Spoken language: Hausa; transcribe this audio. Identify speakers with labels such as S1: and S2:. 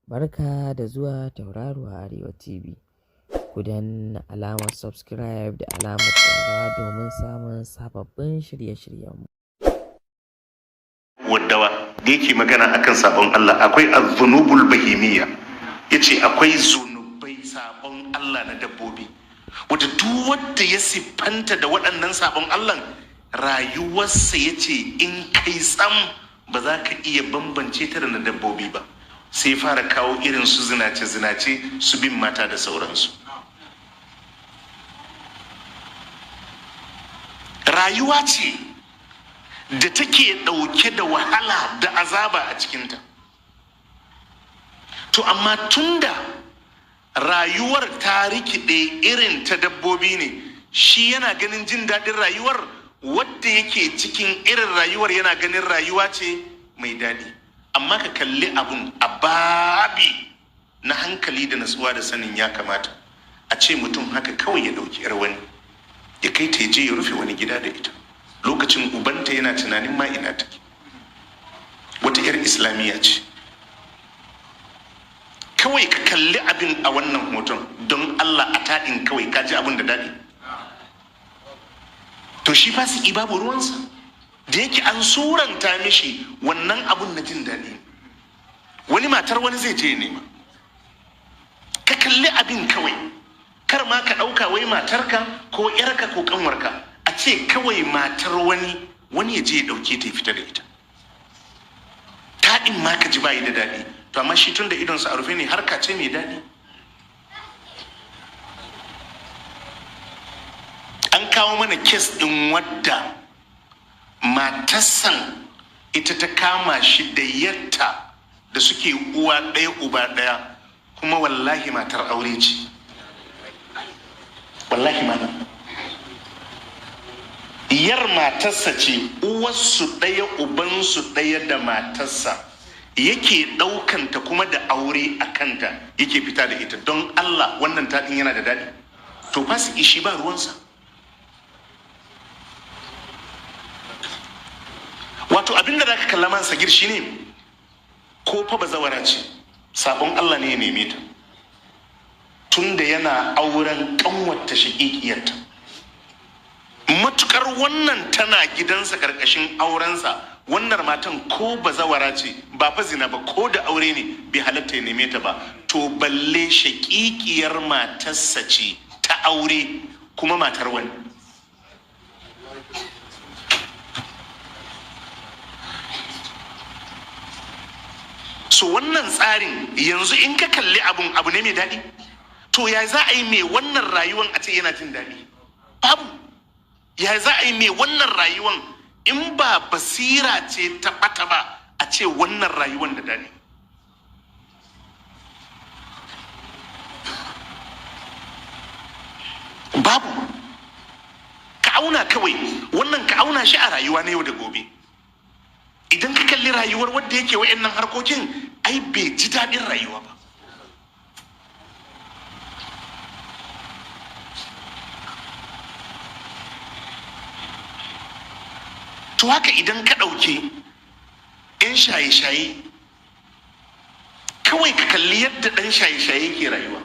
S1: Barka da zuwa Tauraruwa Arewa TV. Ku danna alamar subscribe da alamar ƙararrawa domin samun sababbin shirye-shiryenmu.
S2: Waddawa da yake magana akan sabon Allah, akwai az-zunubul bahimiyya. Yace akwai zunubai, sabon Allah na dabbobi, wanda duk wanda ya siffanta da waɗannan sabon Allah, rayuwarsa, yace, in kai tsam ba za ka iya bambance ta da na dabbobi ba. Sai fara kawo irin su zinace zinace, su bin mata da sauransu. Rayuwa ce da take ɗauke da wahala da azaba a cikinta. To amma tunda rayuwar ta rikide irin ta dabbobi ne, shi yana ganin jin daɗin rayuwar. Wadda yake cikin irin rayuwar yana ganin rayuwa ce mai daɗi. Amma ka kalli abun a babi na hankali da natsuwa da sanin ya kamata, a ce mutum haka kawai ya ɗauki 'yar wani ya kai ta, je ya rufe wani gida da ita, lokacin ubanta yana tunanin ma ina take. Wata 'yar Islamiyya ce. Kawai ka kalli abin a wannan hoton, don Allah, a taɗin kawai ka ji abin da daɗi. To shi fasiki babu ruwansa, da yake an suranta mishi wannan abun na jin daɗi. Wani matar wani zai je nema. Ka kalli abin kawai, kar ma ka ɗauka wai matarka ko 'yarka ko ƙanwarka. A ce kawai matar wani, wani ya je ya ɗauke ta ya fita da ita, taɗin ma ka ji bayi da daɗi. To amma shi tun da idonsa a rufe ne, harka ce mai daɗi. An kawo mana kes ɗin wadda matassan ita ta kama shi da yatta da suke uwa ɗaya uba ɗaya, kuma wallahi matar aure ce. Wallahi malam, yar matarsa ce, uwarsu ɗaya ubansu ɗaya da matarsa, yake ɗaukanta kuma da aure a kanta yake fita da ita. Don Allah, wannan taɗin yana da daɗi? To fasiki shi ba ruwansa. Wato abinda za ka kalla man sagir shine, ko fa bazawara ce, sabon Allah ne ya neme ta, tunda yana auren kanwarta shaƙiƙiyarta. Matukar wannan tana gidansa karkashin aurensa, wannan matan ko bazawara ce, ba fa zina ba, ko da aure ne, bai halatta ya neme ta ba. To balle shaƙiƙiyar matarsa ce ta aure, kuma matar wani. So wannan tsarin yanzu, in ka kalli abun, abu ne mai daɗi? To ya za a yi mai wannan rayuwan a ce yana jin daɗi? Babu. Ya za a yi mai wannan rayuwan, in ba basira ce ta ɓata ba, a ce wannan rayuwan da daɗi? Babu. Ka auna kawai wannan, ka auna shi a rayuwa na yau da gobe. Idan ka kalli rayuwar wadda yake wa'annan harkokin, ai bai ji daɗin rayuwa ba. To haka idan ka ɗauke 'yan shaye-shaye, kawai ka kalli yadda ɗan shaye-shaye ke rayuwa.